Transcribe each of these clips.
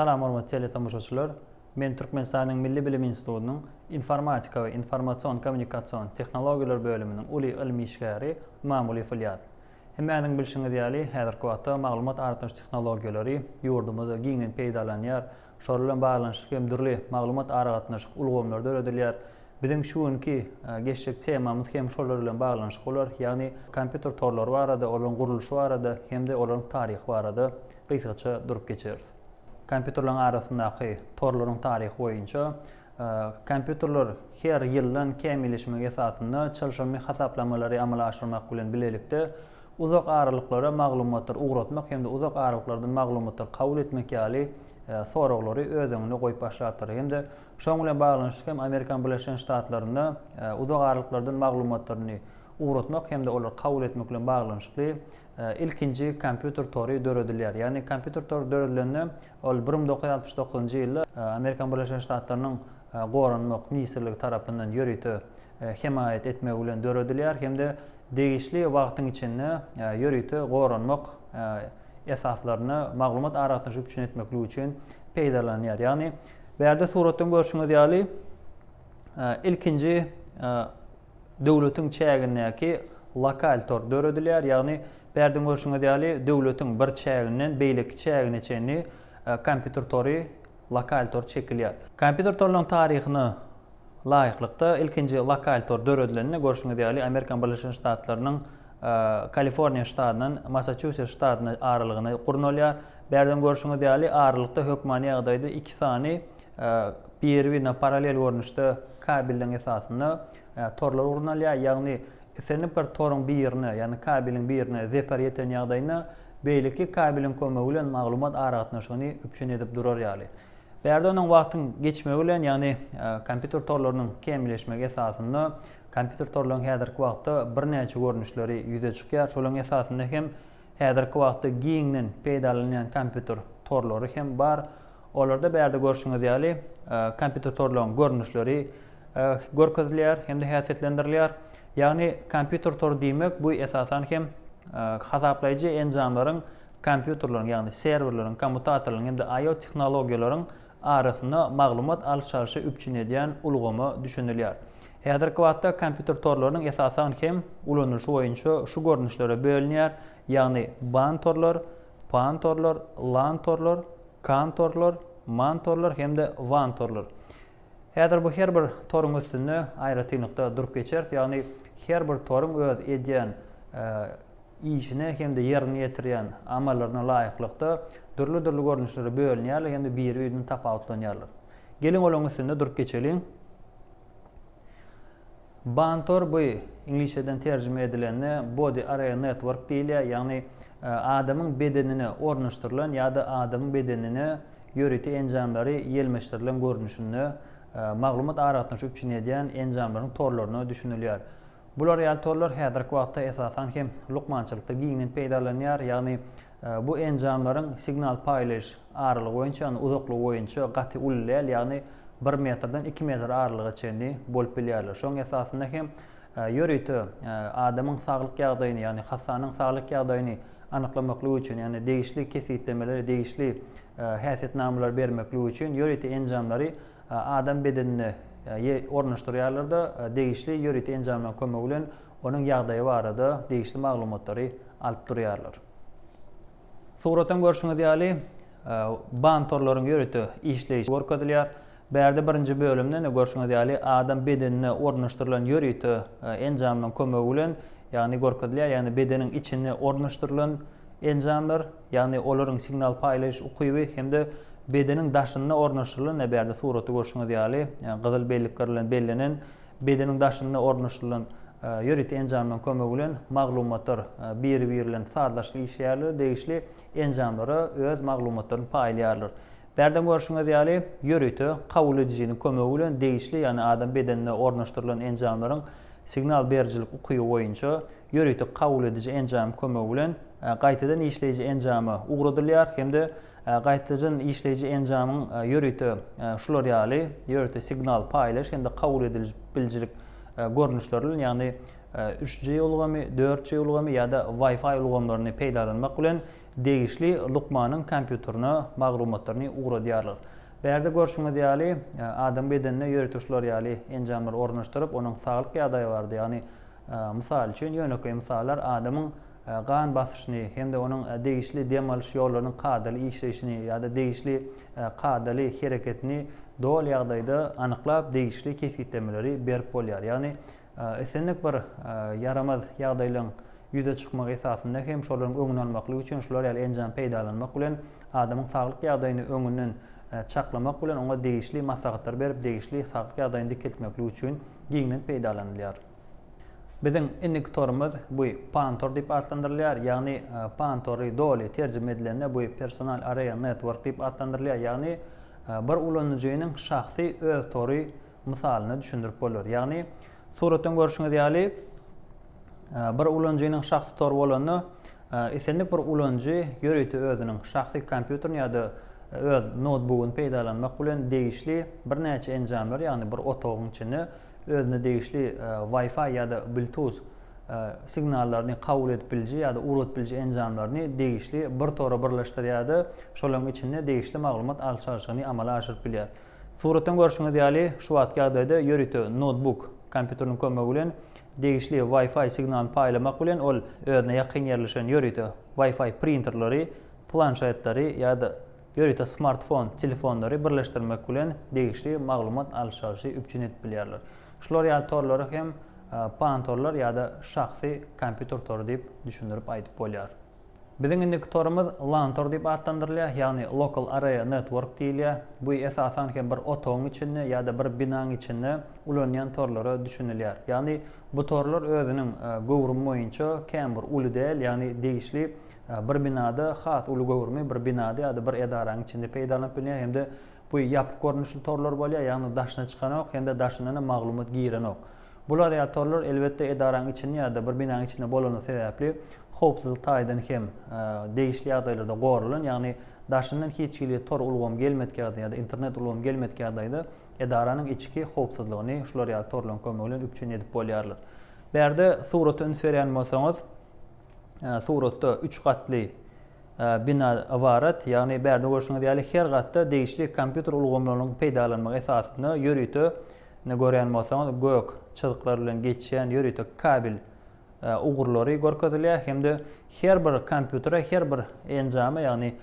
Salam hormatly teletomaşaçylar! Men Türkmenistanyň Milli bilim institutynyň Informatika we informasion-kommunikasion tehnologiýalar bölüminiň uly ylmy işgäri Ymamgulyýew Ylýas. Hemmäňiziň bilşiňiz ýaly, häzirki wagtda maglumat-aragatnaşyk tehnologiýalary ýurdumyzda giňden peýdalanýar. Şolar bilen baglanyşykly hem dürli maglumat-aragatnaşyk ulgamlary döredilýär. Biziň şu günki geçjek temamyz hem şolar bilen baglanyşykly bolar, ýagny kompýuter torlary barada, olaryň gurluşy barada hem-de olaryň taryhy barada gysgaça durup geçeris. Kompýuterleriň arasyndaky torlaryň taryhy boýunça kompýuterler her ýyldan kämilleşmek esasynda çylşyrymly hasaplamalary amala aşyrmak bilen bilelikde uzak aralyklara maglumatlary ugratmak hem-de uzak aralyklardan maglumatlary kabul etmek ýaly soraglary öz öňünde goýup başlapdyr hem-de şonuň bilen baglanyşykly hem Amerikan Birleşen Ştatlarynda uzak aralyklardan maglumatlaryny ugratmak hem-de olary kabul etmek bilen baglanyşykly ilkinji kompýuter tory döredilýär. Ýagny kompýuter tory döredilende ol 1969-njy ýylda Amerikan Birleşen Ştatlarynyň Goranmak ministrligi tarapyndan ýörite hemaýat etmegi bilen döredilýär hem-de degişli wagtyň içinde ýörite goranmak esaslarynda maglumat aragatnaşygy üpjün etmeklik üçin peýdalanylýar. Ýagny bärde suratdan görşüňiz ýaly ilkinji döwletiň çägindäki lokal tor döredilýär. Ýagny bärden görşüňiz ýaly döwletiň bir çäginden beýleki çägine çenli kompýuter tory lokal tor çekilýär. Kompýuter torlaryň taryhyna laýyklykda ilkinji lokal tor döredilende görşüňiz ýaly Amerikan Birleşen Ştatlarynyň Kaliforniýa ştatyndan Massaçusets ştatyna aralygyna gurnalýar. Bärden görşüňiz ýaly aralykda hökmany ýagdaýda iki sany biri-birine parallel görnüşde kabelliň esasynda torlar gurnalýar. Ýagny islendik bir toruň birine, ýagny kabeliň birine zeper ýeten ýagdaýynda beýleki kabeliň kömegi bilen maglumat aragatnaşygyny üpjün edip durar ýaly. Bärde onuň wagtyň geçmegi bilen, ýagny kompýuter torlarynyň kämilleşmegi esasynda kompýuter torlaryň häzirki wagtda birnäçe görnüşleri ýüze çykýar. Şolaryň esasynda hem häzirki wagtda giňden peýdalanylýan kompýuter torlary hem bar. Olarda bärde görşüňiz ýaly kompýuter torlaryň görnüşleri görkezilýär hem-de häsiýetlendirilýär. Ýagny kompýuter tory diýmek bu esasan hem hasaplaýjy enjamlaryň kompýuterleriň, ýagny serwerleriň, kommutatorlaryň hem-de IO tehnologiýalaryň arasynda maglumat alyş-çalşy üpjün edýän ulgama düşünilýär. Häzirki wagtda kompýuter torlarynyň esasan hem ulanylyşy boýunça şu görnüşlere bölünýär, ýagny WAN torlar, PAN torlar, LAN torlar, CAN torlar, MAN torlar hem-de WAN torlar. Häzir bu her bir toruň üstünde aýratynlykda durup geçeris, ýagny her bir toruň öz edýän işine hem-de ýerine ýetirýän amallaryna laýyklykda dürli-dürli görnüşlere bölünýärler hem-de biri-birinden tapawutlanýarlar. Geliň olaryň üstünde durup geçeliň. Bantor bu iňlisçeden terjime edilende Body Area Network diýilýär, ýagny adamyň bedenine ornaşdyrylan ýa-da adamyň bedenine ýörite enjamlary ýelmeşdirilen görnüşinde maglumat aragatnaşygy üpjün edýän enjamlaryň torlaryna düşünilýär. Bular ýaly torlar häzirki wagtda esasan hem lukmançylykda giňden peýdalanýar, ýagny bu enjamlaryň signal paýlaýyş aralygy boýunça, ýagny uzaklygy boýunça gaty uly däl, ýagny bir metrden iki metr aralyga çenli bolup bilýärler. Şonuň esasynda hem ýörite adamyň saglyk ýagdaýyny, ýagny hassanyň saglyk ýagdaýyny anyklamaklyk üçin, ýagny degişli kesgitlemeleri, degişli häsiýetnamalary bermeklik üçin ýörite enjamlary adam bedenine ornaşdyrýarlar-da, degişli ýörite enjamlaryň kömegi bilen onuň ýagdaýy barada degişli maglumatlary alyp durýarlar. Suratdan görşüňiz ýaly, ban torlaryň ýörite işleýşi görkezilýär. Bärde birinji bölümde ine görşüňiz ýaly adam bedenine ornaşdyrylan ýörite enjamlaryň kömegi bilen, ýagny görkezilýär, ýagny bedeniň içine ornaşdyrylan enjamlar, ýagny olaryň signal paýlaýyş ukyby hem-de bedeniň daşynda ornaşdyrylan, ine bärde suratda görşüňiz ýaly, gyzyl bellikler bilen bellenen bedeniň daşynda ornaşdyrylan ýörite enjamlaryň kömegi bilen maglumatlar biri-biri bilen sazlaşykly işleýärler, degişli enjamlara öz maglumatlaryny paýlaýarlar. Bärden görşüňiz ýaly, ýörite kabul edijiniň kömegi bilen degişli, ýagny adam bedenine ornaşdyrylan enjamlaryň signal berijilik ukyby boýunça ýörite kabul ediji enjamyň kömegi bilen gaýtadan işleýji enjama ugradylýar hem-de gaýtadan işleýji enjamyň ýörite şular ýaly ýörite signal paýlaýyş hem-de kabul edilip bilijilik görnüşleri bilen, ýagny 3G ulgamy, 4G ulgamy ýa-da Wi-Fi ulgamlaryny peýdalanmak bilen. degişli lukmanyň kompýuterine maglumatlaryny ugradýarlar. Bärde görşüňiz ýaly, adam bedenine ýörite şular ýaly enjamlary ornaşdyryp, onuň saglyk ýagdaýy barada, ýagny, mysal üçin, ýönekeý mysallar, adamyň gan basyşyny hem-de onuň degişli dem alyş ýollarynyň kadaly işleýşini ýa-da degişli kadaly hereketini doly ýagdaýda anyklap, degişli kesgitlemeleri berip bolýar. Ýagny, Islendik bir ýaramaz ýagdaýlaryň ýüze çykmagy esasynda hem şolaryň öňüni almaklyk üçin şular ýaly enjamy peýdalanmak bilen adamyň saglyk ýagdaýyny öňünden çaklamak bilen oňa degişli maslahatlar berip degişli saglyk ýagdaýyny dikeltmeklik üçin giňden peýdalanylýar. Biziň indiki torumyz bu PAN tor diýip atlandyrylýar, ýagny PAN tory doly terjime edilende bu Personal Area Network diýip atlandyrylýar, ýagny bir ulanyjynyň şahsy öz tory mysalynda düşündirip bolar. Ýagny, suratdan görşüňiz ýaly, bir ulanyjynyň şahsy tory bolanda, islendik bir ulanyjy ýörite özüniň şahsy kompýuterini ýa-da öz noutbugyny peýdalanmak bilen degişli birnäçe enjamlary, ýagny bir otagyň içinde özüne degişli Wi-Fi ýa-da Bluetooth signallaryny kabul edip biliji ýa-da ugradyp biliji enjamlaryny degişli bir tora birleşdirýär-de, şolaryň içinde degişli maglumat alyş-çalşygyny amala aşyryp bilýär. Suratdan görşüňiz ýaly, şu wagtky ýagdaýda ýörite noutbuk kompýuteriniň kömegi bilen degişli Wi-Fi signalyny paýlamak bilen ol özüne ýakyn ýerleşen ýörite Wi-Fi printerleri, planşetleri ýa-da ýörite smartfon telefonlary birleşdirmek bilen degişli maglumat alyş-çalşy üpjün edip bilýärler. Şular ýaly torlary hem PAN torlar ýa-da şahsy kompýuter tory diýip düşündirip aýdyp bolýar. Biziň indiki torumyz LAN tor diýip atlandyrylýar, ýagny Local Area Network diýilýär. Bu esasan hem bir otagyň içinde ýa-da bir binaň içinde ulanýan torlara düşünilýär. Ýagny bu torlar özüniň göwrümi boýunça kän bir uly däl, ýagny degişli bir binada has uly göwrümi bir binada ýa-da bir edaranyň içinde peýdalanyp bilinýär hem-de bu ýapyk görnüşli torlar bolýar, ýagny daşyna çykanok hem-de daşyndan hem maglumat girenok. Bular ýaly torlar elbetde edaranyň içinde ýa-da bir binanyň içinde bolany sebäpli howpsuzlyk taýdan hem degişli ýagdaýlarda goralan, ýagny daşyndan hiç hili tor ulgamy gelmedik ýagdaýda ýa-da internet ulgamy gelmedik ýagdaýda edaranyň içki howpsuzlygyny şular ýaly torlaryň kömegi bilen üpjün edip bolýarlar. Bärde surata üns berýän bolsaňyz, suratda üç gatly bina ybarat, ýagny bärde görşüňiz ýaly her gatda degişli kompýuter ulgamlarynyň peýdalanmagy esasynda ýörite Indi görýän bolsaňyz gök çyzyklar bilen geçýän ýörite kabel ugurlary görkezilýär hem-de her bir kompýutere, her bir enjama, ýagny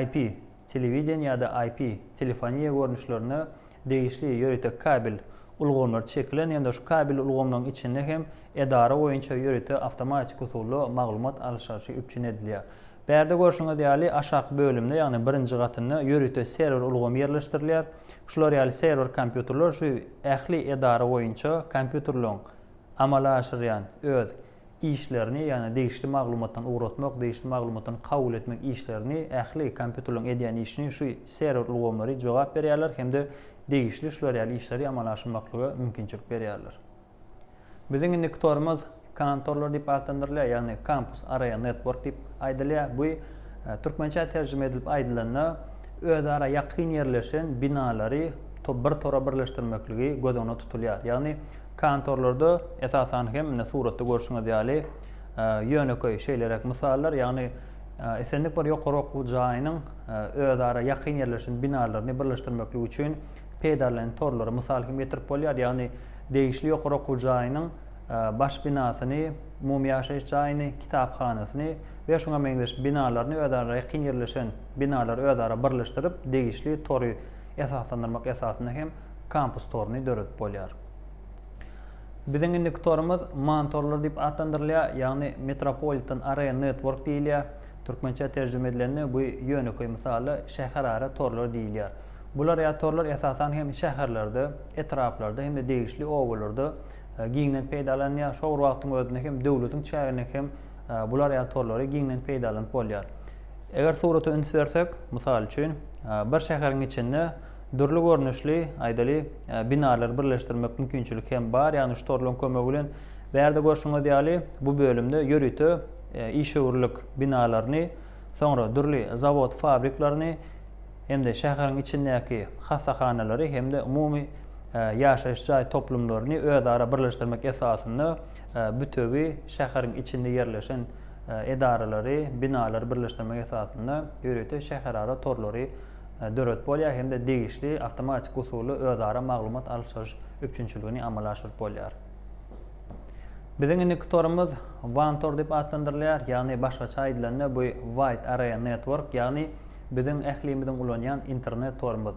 IP telewideniýe ýa-da IP telefoniýa görnüşlerine degişli ýörite kabel ulgamlary çekilen hem-de şu kabel ulgamlaryň içinde hem edara boýunça ýörite awtomatik usulda maglumat alyş-çalşy üpjün edilýär. Bärde görşüňiz ýaly aşaky bölümde, ýagny birinji gatynda ýörite serwer ulgamy ýerleşdirilýär. Şular ýaly serwer kompýuterler şu ähli edara boýunça kompýuterleň amala aşyrýan öz işlerini, ýagny degişli maglumatdan ugratmak, degişli maglumatdan kabul etmek işlerini ähli kompýuterleň edýän işini şu serwer ulgamlary jogap berýärler hem-de degişli şular ýaly işleri amala aşyrmaklyga mümkinçilik berýärler. Biziň indiki torumyz CAN torlary diýip atlandyrylýar, ýagny Campus Area Network diýip aýdylýar. Bu türkmençä terjime edilip aýdylanda, özara ýakyn ýerleşen binalary bir tora birleşdirmekligi göz öňünde tutulýar. Ýagny CAN torlarda esasan hem indi suratda görşüňiz ýaly ýönekeý şeýleräk mysallar, ýagny islendik bir ýokary okuw jaýynyň özara ýakyn ýerleşen binalaryny birleşdirmeklik üçin peýdalanýan torlary mysal hem getirip bolýar, ýagny degişli ýokary okuw jaýynyň baş binasyny, umumy ýaşaýyş jaýyny, kitaphanasyny we şuňa meňzeş binalaryny özara ýakyn ýerleşen binalary özara birleşdirip, degişli tory esaslandyrmak esasynda hem kampus toruny döredip bolýar. Biziň indiki torumyz MAN torlary diýip atlandyrylýar, ýagny Metropolitan Area Network diýilýär. Türkmençä terjime edilende bu ýönekeý mysalda şäherara torlar diýilýär. Bular ýaly torlar esasan hem şäherlerde, etraplarda hem-de degişli obalarda giňden peýdalanylýar. Şol bir wagtyň özünde hem döwletiň çäginde hem bular ýaly torlary giňden peýdalanyp bolýar. Eger surata üns bersek, mysal üçin, bir şäheriň içinde dürli görnüşli, aýdaly, binalary birleşdirmek mümkinçilik hem bar, ýagny şu torlaryň kömegi bilen bärde görşüňiz ýaly bu bölümde ýörite işewürlik binalaryny, soňra dürli zawod-fabriklerini, hem-de şäheriň içindäki hassahanalary hem-de umumy ýaşaýyş jaý toplumlaryny özara birleşdirmek esasynda bütewi şäheriň içinde ýerleşen. edaralary, binalary birleşdirmek esasynda ýörite şäherara torlary döredip bolýar hem-de degişli awtomatik usulda özara maglumat alyş-çalyş üpjünçiligini amala aşyryp bolýar. Biziň indiki torumyz WAN tor diýip atlandyrylýar, ýagny başgaça aýdylanda bu Wide Area Network, ýagny biziň ählimiziň ulanýan internet torumyz.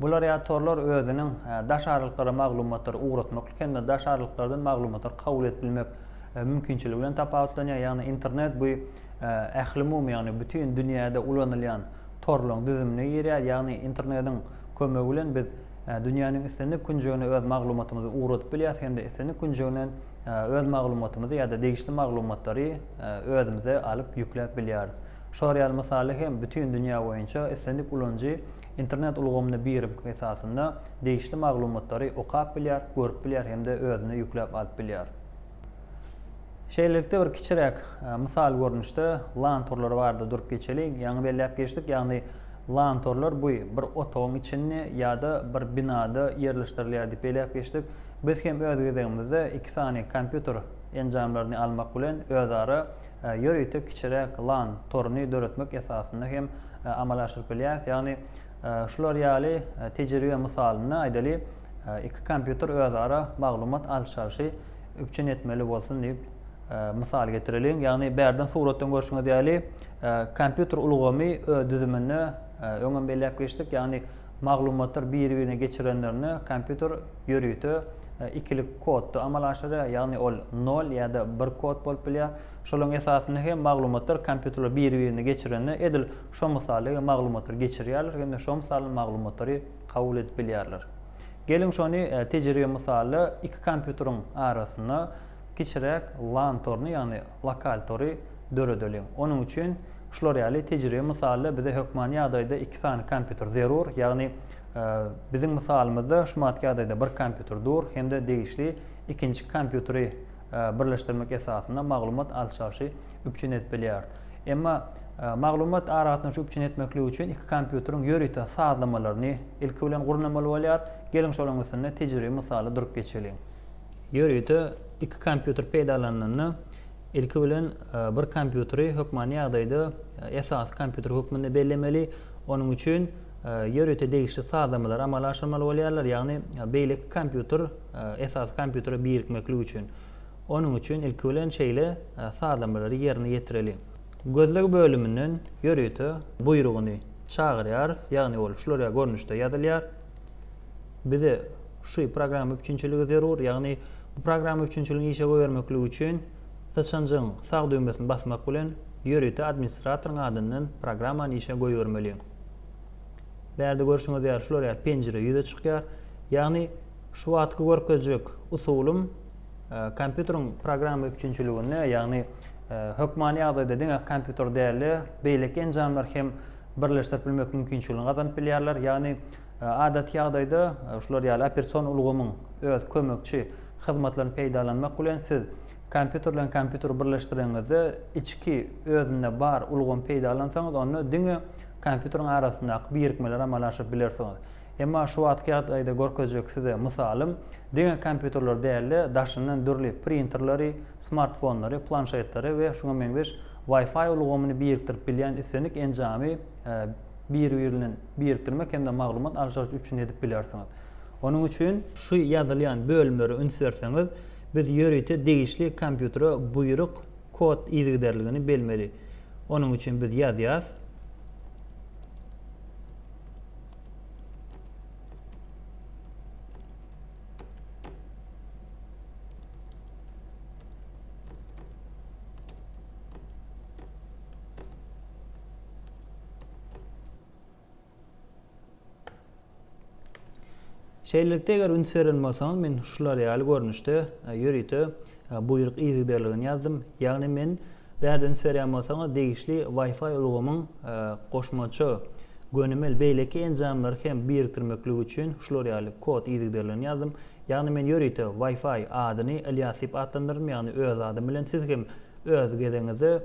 Bular ýaly torlar özüniň daş aralyklara maglumatlary ugratmaklyk hem-de daş aralyklardan maglumatlary kabul edip bilmek mümkinçiligi bilen tapawutlanýar. Ýagny internet bu ählumumy, ýagny bütin dünýäde ulanylýan torlaryň düzümine girýär. Ýagny internetiň kömegi bilen biz Dünýäniň islendik künjegine öz maglumatymyzy ugradyp bilýäris hem-de islendik künjeginden öz maglumatymyzy ýa-da degişli maglumatlary özümize alyp ýükläp bilýäris. Şor ýaly mysalda hem bütin dünýä boýunça islendik ulanyjy internet ulgamyna birikmek esasynda degişli maglumatlary okap bilýär, görüp bilýär hem-de özüne ýükläp alyp bilýär. Şeýlelikde bir kiçiräk mysal görnüşde LAN torlary barada durup geçeliň. Ýaňy belläp geçdik, ýagny LAN torlar bu bir otagyň içinde ýa-da bir binada ýerleşdirilýär diýip belläp geçdik. Biz hem öz gezegimizde iki sany kompýuter enjamlaryny almak bilen özara ýörite kiçiräk LAN toruny döretmek esasynda hem amala aşyryp bilýäris. Ýagny şular ýaly tejribe mysalynda aýdaly, iki kompýuter özara maglumat alyş-çalşy üpjün etmeli bolsun diýip mysal getireliň. Ýagny bärden suratdan görşüňiz ýaly kompýuter ulgamy öz düzüminde öňem belläp geçdik, ýagny maglumatlar biri-birine geçirenlerinde kompýuter ýörite ikilik kodda amala aşyrýar, ýagny ol nol ýa-da bir kod bolup bilýär. Şolaryň esasynda hem maglumatlar kompýuterler biri-birine geçirende edil şo mysalda maglumatlary geçirýärler hem-de şo mysalda maglumatlary kabul edip bilýärler. Geliň şony tejribe mysalda iki kompýuteriň arasynda kiçiräk LAN toruny, ýagny lokal tory döredeliň. Onuň üçin şular ýaly tejribe mysalda bize hökmany ýagdaýda iki sany kompýuter zerur, ýagny biziň mysalymyzda şu wagtky ýagdaýda bir kompýuter dur hem-de degişli ikinji kompýuteri birleşdirmek esasynda maglumat alyş-çalşy üpjün edip bilýäris. Emma maglumat aragatnaşygy üpjün etmeklik üçin iki kompýuteriň ýörite sazlamalaryny ilki bilen gurnamaly bolýar. Geliň şolaryň üstünde tejribe mysaly durup geçeliň. Ýörite iki kompýuter peýdalanylanda ilki bilen bir kompýuteri hökmany ýagdaýda esasy kompýuter hökmünde bellemeli. Onuň üçin ýörite degişli sazlamalary amala aşyrmaly bolýarlar, ýagny beýleki kompýuter esasy kompýutere birikmeklik üçin. Onuň üçin ilki bilen şeýle sazlamalary ýerine ýetireliň. Gözleg bölüminden ýörite buýrugyny çagyrýarys, ýagny ol şular ýaly görnüşde ýazylýar. Bize şu programma üpjünçiligi zerur, ýagny bu programma üpjünçiligini işe goýbermeklik üçin syçanjygyň sag düwmesini basmak bilen ýörite administratoryň adyndan programmany işe goýbermeli. Bärde görşüňiz ýaly şular ýaly penjire ýüze çykýar. Ýagny şu wagtky görkezjek usulym kompýuteriň programma üpjünçiliginde, ýagny hökmany ýagdaýda diňe kompýuter däl-de, beýleki enjamlar hem birleşdirip bilmek mümkinçiligini gazanyp bilýärler. Ýagny adaty ýagdaýda şular ýaly operasion ulgamyň öz kömekçi hyzmatlaryny peýdalanmak bilen siz kompýuter bilen kompýuteri birleşdireniňizde içki özünde bar ulgamy peýdalansaňyz, onda diňe kompýuteriň arasyndaky birikmeleri amala aşyryp bilersiňiz. Emma şu wagtky ýagdaýda görkezjek size mysalym, diňe kompýuterler däl-de, daşyndan dürli printerleri, smartfonlary, planşetleri we şuňa meňzeş Wi-Fi ulgamyny birikdirip bilýän islendik enjamy bir-biri bilen birikdirmek hem-de maglumat alyş-çalyş üpjün edip bilersiňiz. Onuň üçin şu ýazylýan bölümlere üns berseňiz, biz ýörite degişli kompýutere buýruk kod yzygiderligini belmeli. Onuň üçin biz ýazýas. Şeýlelikde eger üns beren bolsaňyz men şular ýaly görnüşde e, ýörite e, buýruk yzygiderligini ýazdym. Ýagny men bärde üns berýän bolsaňyz degişli Wi-Fi ulgamyň e, goşmaça gönümel beýleki enjamlary hem birikdirmeklik üçin şular ýaly kod yzygiderligini ýazdym. Ýagny men ýörite Wi-Fi adyny Ylýas diýip atlandyrdym, ýagny öz adym bilen siz hem öz gezegiňizde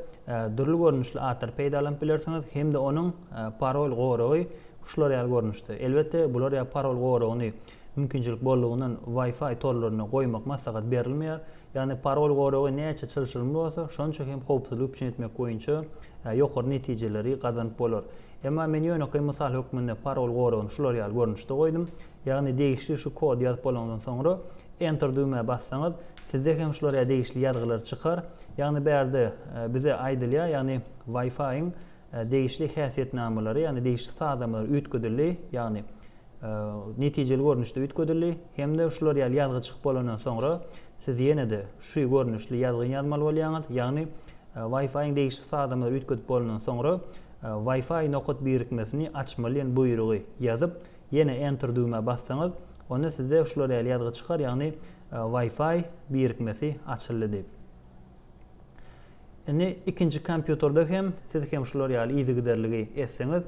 dürli görnüşli atlary peýdalanyp bilersiňiz hem-de onuň parol goragy. Şular ýaly görnüşde. Elbetde, bular ýaly parol goragyny mümkinçilik boldugyndan Wi-Fi torlarynda goýmak maslahat berilmeýär. Ýagny parol goragy näçe çylşyrymly bolsa, şonça hem howpsuzlygy üpjün etmek boýunça ýokary netijeleri gazanyp bolar. Emma men ýönekeý mysal hökmünde parol goragyny şular ýaly görnüşde goýdum. Ýagny degişli şu kody ýazyp bolanyňyzdan soňra Enter düwmä bassaňyz, sizde hem şular ýaly degişli ýazgylar çykar. Ýagny bärde bize aýdylýar, ýagny Wi-Fi-iň degişli häsiýetnamalary, ýagny degişli sazlamalary üýtgedildi, ýagny netijeli görnüşde üýtgedildi hem-de şular ýaly ýazgy çykyp bolandan soňra siz ýene-de şu görnüşli ýazgyny ýazmaly bolýaňyz, ýagny Wi-Fi-iň degişli sazlamalary üýtgedip bolandan soňra Wi-Fi nokat birikmesini açmaly diýen buýrugy ýazyp, ýene Enter düwmä bassaňyz, onda sizde şular ýaly ýazgy çykar, ýagny Wi-Fi birikmesi açyldy diýip. Indi ikinji kompýuterde hem siz hem şular ýaly yzygiderligi etseňiz,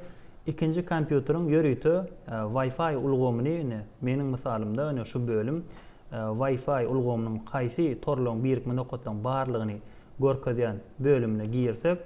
ikinji kompýuteriň ýörite Wi-Fi ulgamyny indi meniň mysalymda ine şu bölüm Wi-Fi ulgamynyň haýsy torlaryň birikme nokatlaryň barlygyny görkezýän bölümine girsek,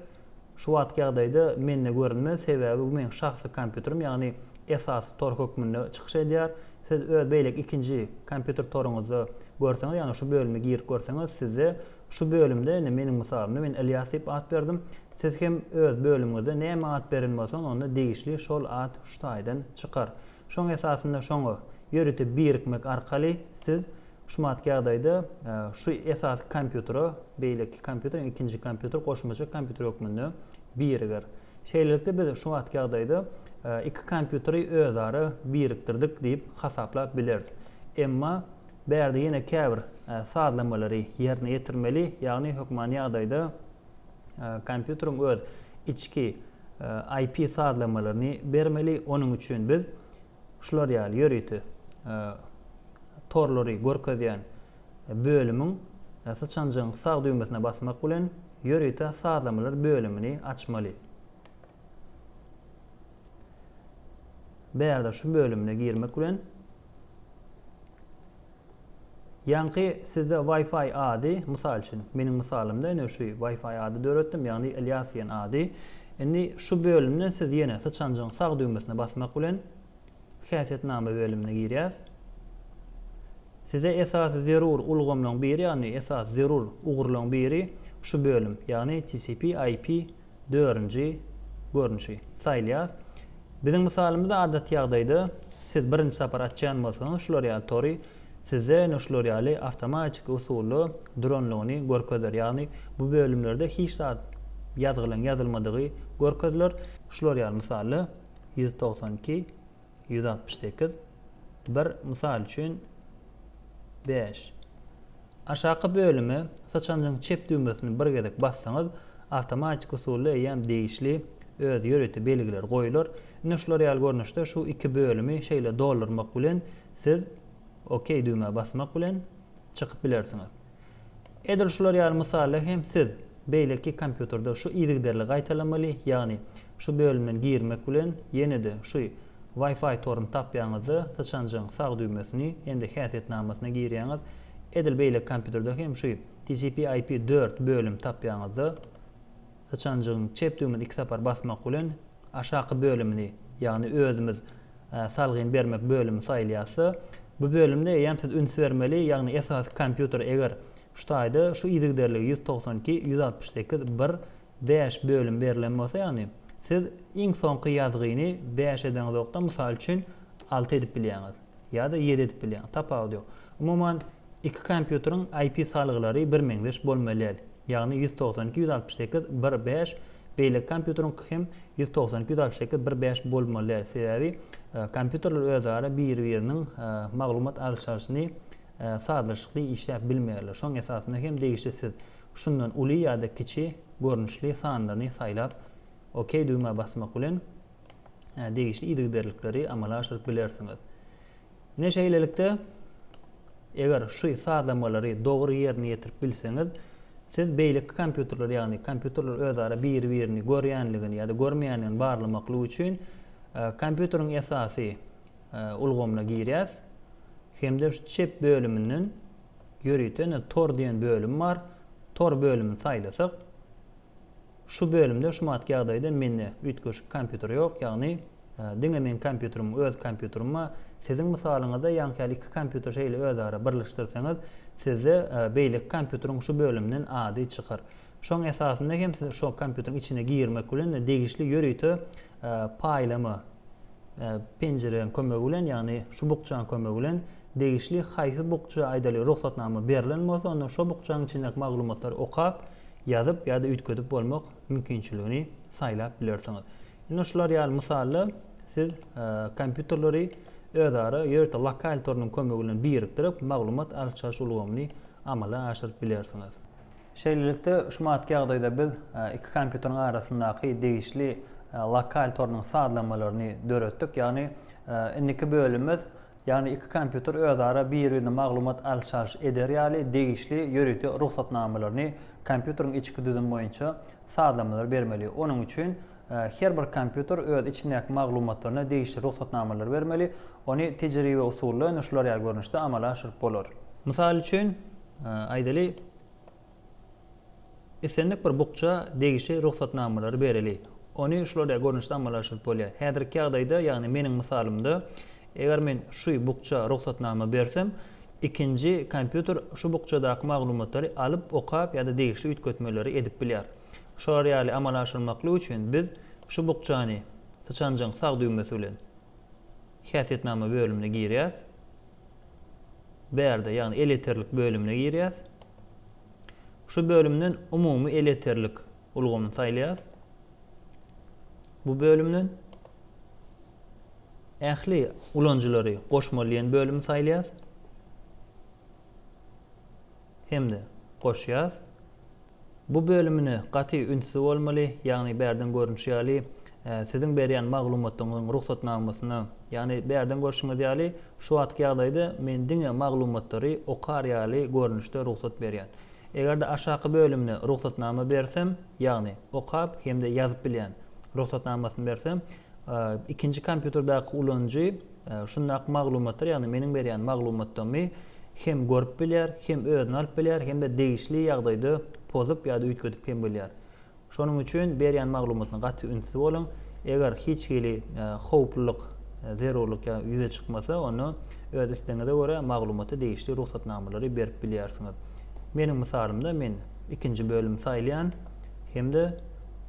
şu wagtky ýagdaýda mende görünmez, sebäbi bu meň şahsy kompýuterim, ýagny esasy tor hökmünde çykyş edýär. Siz öz beýleki ikinji kompýuter toruňyzda görseňiz, ýagny şu bölüme girip görseňiz, sizde şu bölümde, indi meniň mysalymda men Ylýas diýip at berdim. Siz hem öz bölümiňizde näme at beren bolsaňyz, onda degişli şol at şu taýdan çykar. Şoň esasynda şoňa ýörite birikmek arkaly siz şumatky ýagdaýda şu esasy kompýutere beýleki kompýuter, ýagny ikinji kompýuter goşmaça kompýuter hökmünde biriger. Şeýlelikde biz şu wagtky ýagdaýda iki kompýuteri özara birikdirdik diýip hasaplap bileris. Emma bärde ýene käbir sazlamalary ýerine ýetirmeli, ýagny hökmany ýagdaýda kompýuteriň öz içki IP sazlamalaryny bermeli. Onuň üçin biz şular ýaly ýörite torlary görkezýän bölümiň syçanjygyň sag düwmesine basmak bilen ýörite sazlamalar bölümini açmaly. Bärde şu bölümine girmek bilen ýaňky sizde Wi-Fi ady, mysal üçin, meniň mysalymda ine şu Wi-Fi ady döretdim, ýagny Ylýas diýen ady. Indi şu bölümden siz ýene syçanjygyň sag düwmesine basmak bilen Häsiýetnama bölümine girýäs. Size esasy zerur ulgamlaryň biri, ýagny esasy zerur ugurlaryň biri şu bölüm, ýagny TCP IP dördünji görnüşi saýlaýas. Biziň mysalymyzda adaty ýagdaýda siz birinji sapar açýan bolsaňyz şular ýaly tory sizde ine şular ýaly awtomatiki usulda duranlygyny görkezer. Ýagny bu bölümlerde hiç zat ýazgylaryň ýazylmadygy görkeziler. Şular ýaly mysalda 192, 168, bir, mysal üçin, 5. Aşaky bölüme syçanjyň çep düwmesini bir gezek bassaňyz, awtomatik usulda eýýäm degişli öz ýörite belgileri goýular. Ine şular ýaly görnüşde şu iki bölümi şeýle doldurmak bilen siz OK düwmä basmak bilen çykyp bilersiňiz. Edil şular ýaly mysalda hem siz beýleki kompýuterde şu yzygiderli gaýtalamaly, ýagny şu bölümden girmek bilen ýene-de şu Wi-Fi toruny tapýaňyzda syçanjygyň sag düwmesini hem-de häsiýetnamasyna girýäňiz. Edil beýleki kompýuterde hem şu TCP/IP 4 bölüm tapýaňyzda Syçanjygyň çep düwmesini iki sapar basmak bilen aşaky bölümini, ýagny özümiz salgyny bermek bölümi saýylýarsa, bu bölümde eýýäm siz üns bermeli, ýagny esasy kompýuter eger şu taýda şu yzygiderligi 192, 168, 1, 5 bölüm berlen bolsa, ýagny siz iň soňky ýazgyny 5 edeňizokda, mysal üçin, 6 edip bilýäňiz ýa-da 7 edip bilýäňiz, tapawudy ýok. Umuman, iki kompýuteriň IP salgylary birmeňzeş bolmaly däl. Ýagny 192, 168, 1, 5, beýleki kompýuteriňki hem 192, 168, 1, 5 bolmaly däl. Sebäbi kompýuterler özara biri-biriniň maglumat alyş-çalşyny sazlaşykly işläp bilmeýärler. Şonuň esasynda hem degişli siz şundan uly ýa-da kiçi görnüşli sanlaryny saýlap OK düwmä basmak bilen degişli yzygiderlikleri amala aşyryp bilersiňiz. Ine şeýlelikde, eger şu sazlamalary dogry ýerine ýetirip bilseňiz, siz beýleki kompýuterler, ýagny kompýuterler özara biri-birini görýänligini ýa-da görmeýänligini barlamaklyk üçin kompýuteriň esasy ulgamyna girýäs hem-de şu çep bölüminden ýörite ine tor diýen bölüm bar. Tor bölümini saýlasak, şu bölümde şu wagtky ýagdaýda mende üýtgeşik kompýuter ýok, ýagny. Diňe meň kompýuterim, öz kompýuterim bar. Siziň mysalyňyzda ýaňky ýaly iki kompýuter şeýle özara birleşdirseňiz, sizde beýleki kompýuteriň şu bölümden ady çykar. Şoň esasynda hem siz şo kompýuteriň içine girmek bilen degişli ýörite paýlama penjireň kömegi bilen, ýagny şu bukjaň kömegi bilen degişli haýsy bukja aýdaly rugsatnama berlen bolsa, onda şo bukjaň içindäki maglumatlary okap, ýazyp ýa-da üýtgedip bolmak mümkinçiligini saýlap bilersiňiz. Ine şular ýaly mysalda siz kompýuterleri özara ýörite lokal torunyň kömegi bilen birikdirip, maglumat alyş-çalyş ulgamyny amala aşyryp bilersiňiz. Şeýlelikde, şu matky ýagdaýda biz iki kompýuteriň arasyndaky degişli lokal torunyň sazlamalaryny döretdik. Ýagny indiki bölümimiz, ýagny iki kompýuter özara bir-birine maglumat alyş-çalyş eder ýaly degişli ýörite rugsatnamalaryny kompýuteriň içki düzümi boýunça sazlamalary bermeli. Onuň üçin her bir kompýuter öz içindäki maglumatlaryna degişli rugsatnamalary bermeli. Ony tejribe usulda ine şular ýaly görnüşde amala aşyryp bolar. Mysal üçin, aýdaly, islendik bir bukja degişli rugsatnamalary bereli. Ony şular ýaly görnüşde amala aşyryp bolýar. Häzirki ýagdaýda, ýagny meniň mysalymda, eger men şu bukja rugsatnama bersem, Ikinji kompýuter şu bukjadaky maglumatlary alyp, okap ýa-da degişli üýtgetmeleri edip bilýär. Şolar ýaly amala aşyrmaklyk üçin biz şu bukjany syçanjygyň sag düwmesi bilen Häsiýetnama bölümine girýäs. Bärde, ýagny elýeterlik bölümine girýäs. Şu bölümden Umumy elýeterlik ulgamyny saýlaýas. Bu bölümden. Ähli ulanyjylary goşmaly diýen bölümi saýlaýas. Hem-de goşýas. Bu bölümine gaty ünsli bolmaly, ýagny bärden görnüşi ýaly, siziň berýän maglumatyňyzyň rugsatnamasyna, ýagny bärden görşüňiz ýaly, şu wagtky ýagdaýda men diňe maglumatlary okar ýaly görnüşde rugsat berýän. Eger-de aşaky bölümine rugsatnama bersem, ýagny okap hem-de ýazyp bilýän rugsatnamasyny bersem, Ikinji kompýuterdäki ulanyjy şundaky maglumatlary, ýagny meniň berýän maglumatlarymy hem görüp bilýär, hem özüne alyp bilýär, hem-de degişli ýagdaýda pozup ýa-da üýtgedip hem bilýär. Şonuň üçin berýän maglumatyna gaty ünsli boluň. Eger hiç hili howplulyk, zerurlyk ýa ýüze çykmasa, onda öz islegiňize görä maglumata degişli rugsatnamalary berip bilýärsiňiz. Meniň mysalymda men ikinji bölümi saýlaýan hem-de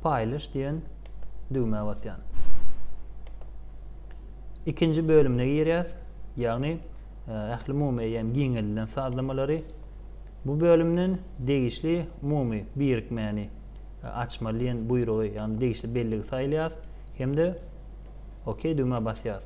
Paýlaş diýen düwmä basýan. Ikinji bölümine girýäs, ýagny ählumumy eýýäm giňeldilen sazlamalary. Bu bölümden degişli umumy birikmäni açmaly diýen buýrugy, ýagny degişli belligi saýlaýas hem-de OK düwmä basýas.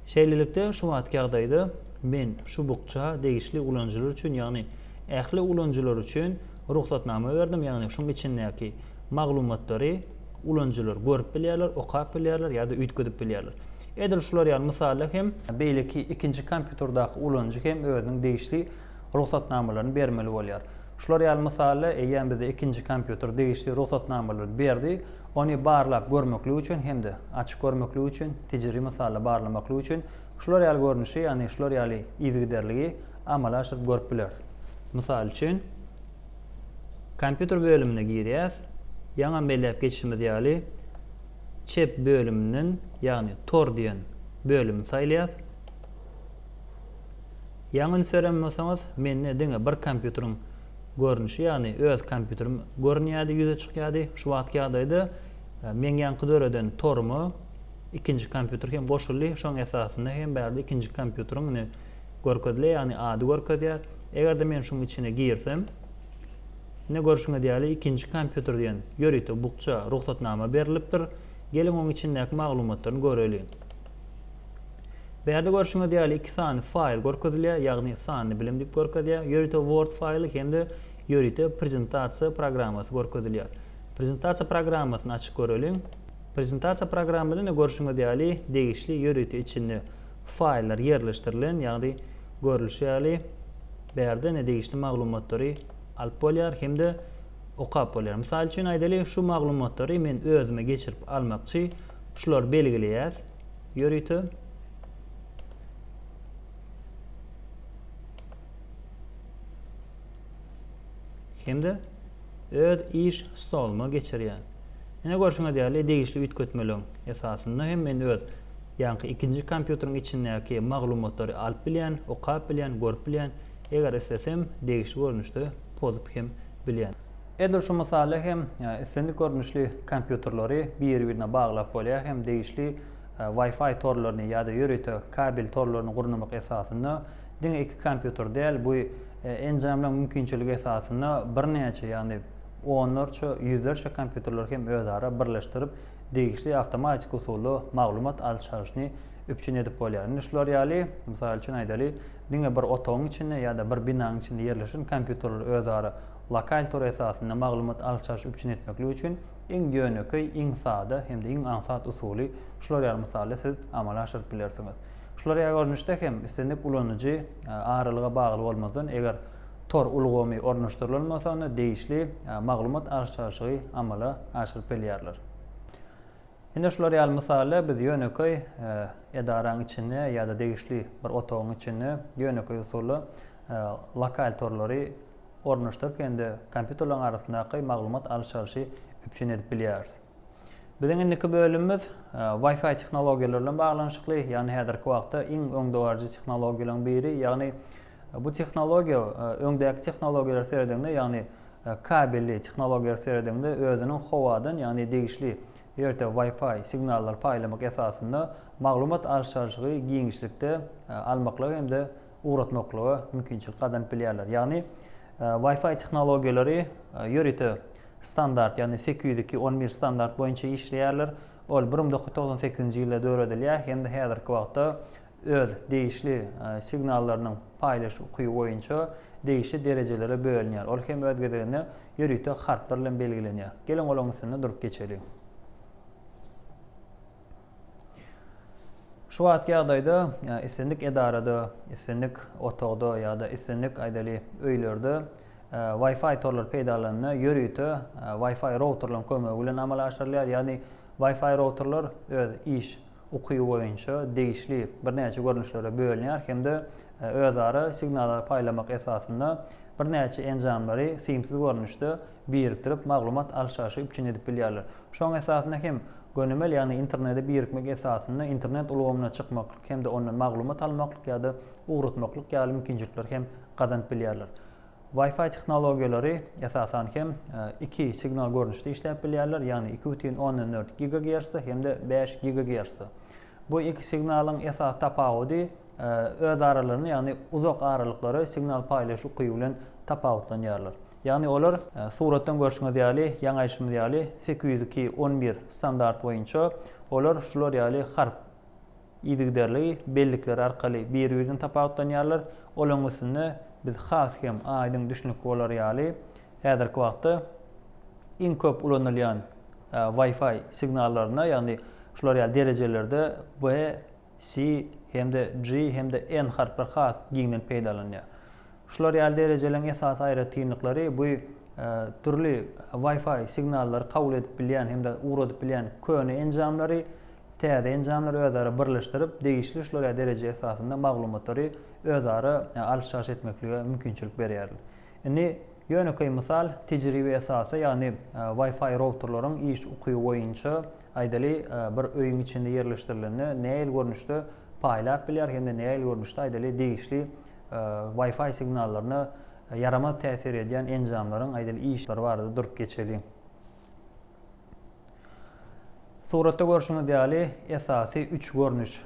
Şeýlelikde, şu wagtky ýagdaýda men şu bukja degişli ulanyjylar üçin, ýagny ähli ulanyjylar üçin rugsatnama berdim, ýagny şuň içindäki maglumatlary ulanyjylar görüp bilýärler, okap bilýärler ýa-da üýtgedip bilýärler. Edil şular ýaly mysalda hem beýleki ikinji kompýuterdaky ulanyjy hem özüniň degişli rugsatnamalaryny bermeli bolýar. Şular ýaly mysalda eýýäm bize ikinji kompýuter degişli rugsatnamalary berdi. Ony barlap görmeklik üçin hem-de açyp görmeklik üçin, tejribe mysalda barlamaklyk üçin şular ýaly görnüşi, ýagny şular ýaly yzygiderligi amala aşyryp görüp bileris. Mysal üçin, kompýuter bölümine girýäs. Ýaňam belläp geçişimiz ýaly, çep bölüminden, ýagny tor diýen bölümi saýlaýas. Ýaňy üns beren bolsaňyz, mende diňe bir kompýuteriň görnüşi, ýagny öz kompýuterim görünýärdi, ýüze çykýardy. Şu wagtky ýagdaýda meň ýaňky döreden toruma ikinji kompýuter hem goşuldy. Şoň esasynda hem bärde ikinji kompýuteriň indi görkezilýär, ýagny ady görkezýär. Eger-de men şuň içine girsem, ine görşüňiz ýaly ikinji kompýuter diýen ýörite bukja rugsatnama berlipdir. Geliň oň içindäki maglumatlaryny göreliň. Bärde görşüňiz ýaly iki sany faýl görkezilýär, ýagny sanly bilim diýip görkezýär. Ýörite Word faýly hem-de ýörite prezentasiýa programmasy görkezilýär. Prezentasiýa programmasyny açyp göreliň. Prezentasiýa programmada ine görşüňiz ýaly degişli ýörite içinde faýllar ýerleşdirilen, ýagny görlüşi ýaly bärde ine degişli maglumatlary alyp bolýar hem-de okap bolýar. Mysal üçin aýdaly, şu maglumatlary men özüme geçirip almakçy, şulary belgileýäs ýörite. Hem-de öz iş stoluma geçirýän. Ine görşüňiz ýaly degişli üýtgetmeleň esasynda hem men öz ýaňky ikinji kompýuteriň içindäki maglumatlary alyp bilýän, okap bilýän, görüp bilýän, eger islesem degişli görnüşde pozup hem bilýän. Edil şu mysalda hem islendik görnüşli kompýuterleri biri-birine baglap bolýar hem degişli Wi-Fi torlaryny ýa-da ýörite kabel torlaryny gurnamak esasynda diňe iki kompýuter däl, bu enjamlaryň mümkinçiligi esasynda birnäçe, ýagny onlarça, ýüzlerçe kompýuterleri hem özara birleşdirip, degişli awtomatik usulda maglumat alyş-çalşyny üpjün edip bolýar. Indi şular ýaly, mysal üçin aýdaly, diňe bir otagyň içinde ýa-da bir binanyň içinde ýerleşen kompýuterleri özara lokal tor esasynda maglumat alyş-çalşy üpjün etmeklik üçin iň ýönekeý, iň sada hem-de iň aňsat usuly şular ýaly mysalda siz amala aşyryp bilersiňiz. Şular ýaly görnüşde hem islendik ulanyjy aralyga bagly bolmazdan, eger tor ulgamy ornaşdyrylan bolsa onda degişli maglumat alyş-çalşygy amala aşyryp bilýärler. Ine şular ýaly mysalda biz ýönekeý edaraň içinde ýa-da degişli bir otagyň içinde ýönekeý usulda lokal torlary ornaşdyryp hem-de kompýuterleriň arasyndaky maglumat alyş-çalşy üpjün edip bilýäris. Biziň indiki bölümimiz Wi-Fi tehnologiýalary bilen baglanyşykly, ýagny häzirki wagtda iň öňdebaryjy tehnologiýalaryň biri, ýagny bu tehnologiýa öňdäki tehnologiýalara seredeňde, ýagny kabelli tehnologiýalara seredeňde özüniň howadan, ýagny degişli ýörite Wi-Fi signallary paýlamak esasynda maglumat alyş-çalşygy giňişlikde almaklyga hem-de ugratmaklyga mümkinçilik gazanyp bilýärler. Ýagny Wi-Fi tehnologiýalary ýörite standart, ýagny 802 11 standart boýunça işleýärler. Ol 1998-nji ýylda döredilýär hem-de häzirki wagtda öz degişli signallarynyň paýlaş ukyby boýunça degişli derejelere bölünýär. Ol hem öz gezeginde ýörite harplar bilen belgilenýär. Geliň olaryň üstünde durup geçeliň. Şu wagtky ýagdaýda islendik edarada, islendik otagda ýa-da islendik aýdaly öýlerde Wi-Fi torlary peýdalananda ýörite Wi-Fi routerlaryň kömegi bilen amala aşyrylýar. Ýagny Wi-Fi routerlar öz iş ukyby boýunça degişli birnäçe görnüşlere bölünýär hem-de özara signallary paýlamak esasynda birnäçe enjamlary simsiz görnüşde birikdirip maglumat alyş-çalşy üpjün edip bilýärler. Şonuň esasynda hem Gönümel, ýagny internete birikmek esasynda internet ulgamyna çykmaklyk hem-de ondan maglumat almaklyk ýa-da ugratmaklyk ýaly mümkinçilikleri hem gazanyp bilýärler. Wi-Fi tehnologiýalary esasan hem iki signal görnüşde işläp bilýärler, ýagny 2,4 GHz-de hem-de 5 GHz-de. Bu iki signalyň esasy tapawudy öz aralarynda, ýagny uzak aralyklara signal paýlaýyş ukyby bilen tapawutlanýarlar. Ýagny olar suratdan görşüňiz ýaly, ýaňy aýdyşymyz ýaly 802 11 standart boýunça olar şular ýaly harp yzygiderligi bellikleri arkaly bir-birinden tapawutlanýarlar. Olaryň üstünde biz has hem aýdyň düşnükli bolar ýaly häzirki wagtda iň köp ulanylýan Wi-Fi signallaryna, ýagny şular ýaly derejelerde B, C hem-de G hem-de N harplar has giňden peýdalanylýar. Şular ýaly derejeleriň esasy aýratynlyklary bu dürli Wi-Fi signallary kabul edip bilýän hem-de ugradyp bilýän köne enjamlary täze enjamlary özara birleşdirip, degişli şular ýaly dereje esasynda maglumatlary özara alyş-çalyş etmeklige mümkinçilik berýärler. Indi ýönekeý mysal, tejribe esasy, ýagny Wi-Fi routerleriň iş ukyby boýunça aýdaly bir öýüň içinde ýerleşdirilende nähili görnüşde paýlap bilýär hem-de nähili görnüşde aýdaly degişli Wi-Fi signallaryna ýaramaz täsir edýän enjamlaryň aýdaly işleri barada durup geçeliň. Suratda görşüňiz ýaly esasy üç görnüş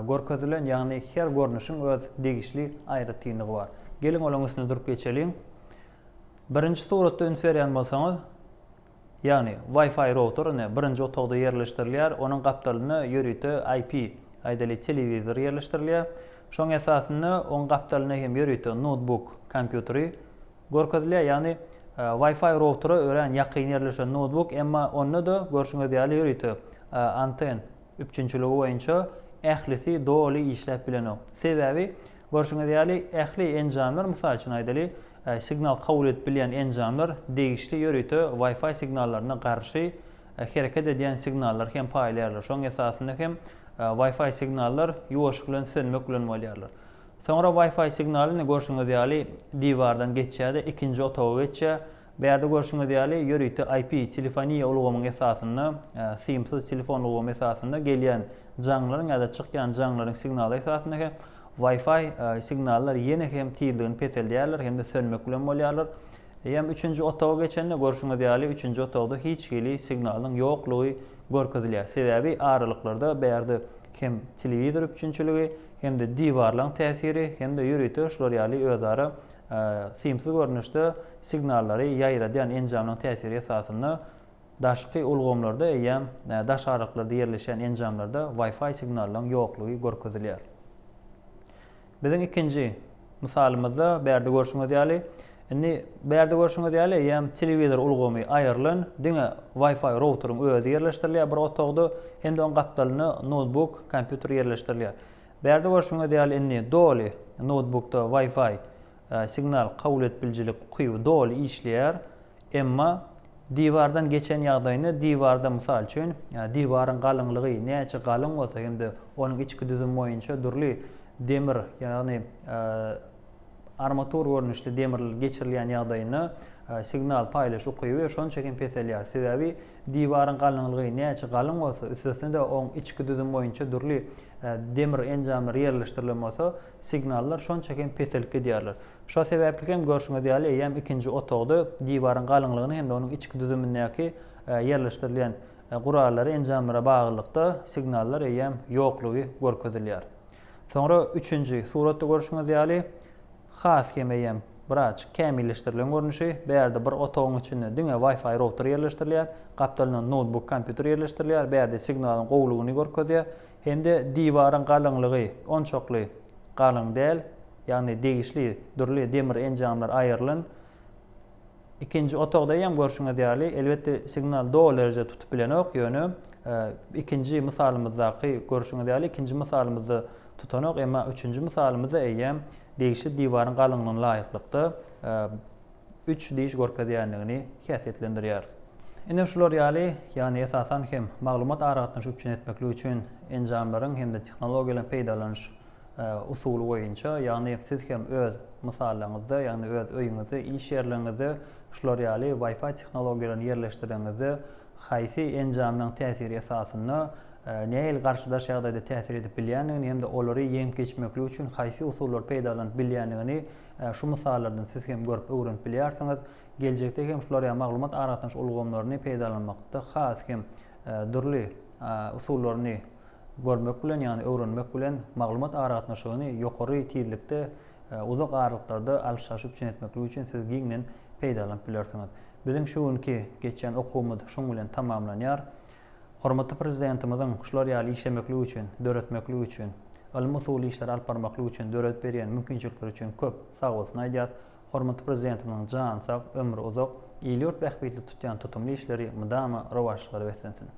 görkezilen, ýagny her görnüşiň öz degişli aýratynlygy bar. Geliň olaryň üstünde durup geçeliň. Birinji suratda üns berýän bolsaňyz, ýagny Wi-Fi router ine birinji otagda ýerleşdirilýär, onuň gapdalynda ýörite IP, aýdaly telewizor ýerleşdirilýär. Şoň esasynda oň gapdalynda hem ýörite noutbuk kompýuteri görkezilýär, ýagny Wi-Fi routera örän ýakyn ýerleşen noutbuk, emma onda-da görşüňiz ýaly ýörite anten üpjünçiligi boýunça ählisi doly işläp bilenok. Sebäbi görşüňiz ýaly ähli enjamlar, mysal üçin aýdaly, signal kabul edip bilýän enjamlar degişli ýörite Wi-Fi signallaryna garşy hereket edýän signallary hem paýlaýarlar. Şonuň esasynda hem Wi-Fi signallar ýuwaşlyk bilen sönmek bilen bolýarlar. Soňra Wi-Fi signaly indi görşüňiz ýaly diwardan geçýär-de ikinji otaga geçýär. Bärde görşüňiz ýaly, ýörite IP telefoniýa ulgamyň esasynda, simsiz telefon ulgamy esasynda gelýän jaňlaryň ýa-da çykýan jaňlaryň signaly esasynda hem Wi-Fi signallar ýene hem tizligini peseldýärler hem-de sönmek bilen bolýarlar. Eýýäm üçünji otaga geçende görşüňiz ýaly, üçünji otagda hiç hili signalyň ýoklugy görkezilýär. Sebäbi aralyklarda bärde hem telewizor üpjünçiligi, hem-de diwarlaryň täsiri, hem-de ýörite şular ýaly özara simsiz görnüşde signallary ýaýradýan enjamlaryň täsiri esasynda daşky ulgamlarda eýýäm daş aralyklarda ýerleşýän enjamlarda Wi-Fi signallaryň ýoklugy görkezilýär. Biziň ikinji mysalymyzda bärde görşüňiz ýaly, indi bärde görşüňiz ýaly eýýäm telewizor ulgamy aýrylan, diňe Wi-Fi routeryň özi ýerleşdirilýär bir otagda hem-de onuň gapdalynda noutbuk kompýuter ýerleşdirilýär. Bärde görşüňiz ýaly indi doly noutbukda Wi-Fi signal kabul edip bilijilik ukyby doly işleýär. Emma diwardan geçen ýagdaýynda diwarda mysal üçin diwaryň galyňlygy näçe galyň bolsa hem-de onuň içki düzümi boýunça dürli demir ýagny armatur görnüşli demir geçirilýän ýagdaýynda signal paýlaş ukyby şonça hem peselýär. Sebäbi diwaryň galyňlygy näçe galyň bolsa, üstesine-de oň içki düzümi boýunça dürli demir enjamlar ýerleşdirilen bolsa, signallar şonça hem peselip gidýärler. Şo sebäpli hem görşüňiz ýaly eýýäm ikinji otagda diwaryň galyňlygyna hem-de onuň içki düzümindäki ýerleşdirilen gurallara, enjamlara baglylykda signallar eýýäm ýoklugy görkezilýär. Soňra üçünji suratda görşüňiz ýaly has hem eýýäm birazjyk kämilleşdirilen görnüşi, bärde bir otagyň içinde diňe Wi-Fi router ýerleşdirilýär, gapdalynda noutbuk kompýuter ýerleşdirilýär, bärde signalyň gowulygyny görkezýär hem-de diwaryň galyňlygy onçakly galyň däl, ýagny degişli dürli demir enjamlar aýrylan. Ikinji otagda hem görşüňiz ýaly, elbetde signal doly derejede tutup bilenok, ýöne ikinji mysalymyzdaky görşüňiz ýaly, ikinji mysalymyzda tutanok, emma üçünji mysalymyzda eýýäm degişli diwaryň galyňlygyna laýyklykda üç diş görkezýändigini häsiýetlendirýär. Ine şular ýaly, ýagny esasan hem maglumat aragatnaşygy üpjün etmeklik üçin enjamlaryň hem-de tehnologiýalaryň peýdalanyş usuly boýunça, ýagny siz hem öz mysallaryňyzda, ýagny öz öýüňizde, iş ýerleriňizde şular ýaly Wi-Fi tehnologiýalaryny ýerleşdireňizde haýsy enjamlaryň täsiri esasynda nähili garşydaş ýagdaýda täsir edip bilýändigini hem-de olary ýeňip geçmeklik üçin haýsy usullary peýdalanyp bilýändigini şu mysallardan siz hem görüp öwrenip bilýärsiňiz. Geljekde hem şular ýaly maglumat aragatnaşyk ulgamlaryny peýdalanmakda has hem dürli usullaryny görmek bilen, ýagny öwrenmek bilen maglumat aragatnaşygyny ýokary tizlikde uzak aralyklarda alyş-çalşy üpjün etmeklik üçin siz giňden peýdalanyp bilersiňiz. Biziň şu günki geçýän okuwymyz şuň bilen tamamlanýar. Hormatly Prezidentimiziň şular ýaly işlemeklik üçin, döretmeklik üçin, ylmy-usuly işleri alyp barmaklyk üçin döredip berýän mümkinçilikleri üçin köp sagbolsun aýdýas. Hormatly Prezidentimiziň jany sag, ömri uzak, il-ýurt bähbitli tutýan tutumly işleri mydama rowaçlyklara beslensin!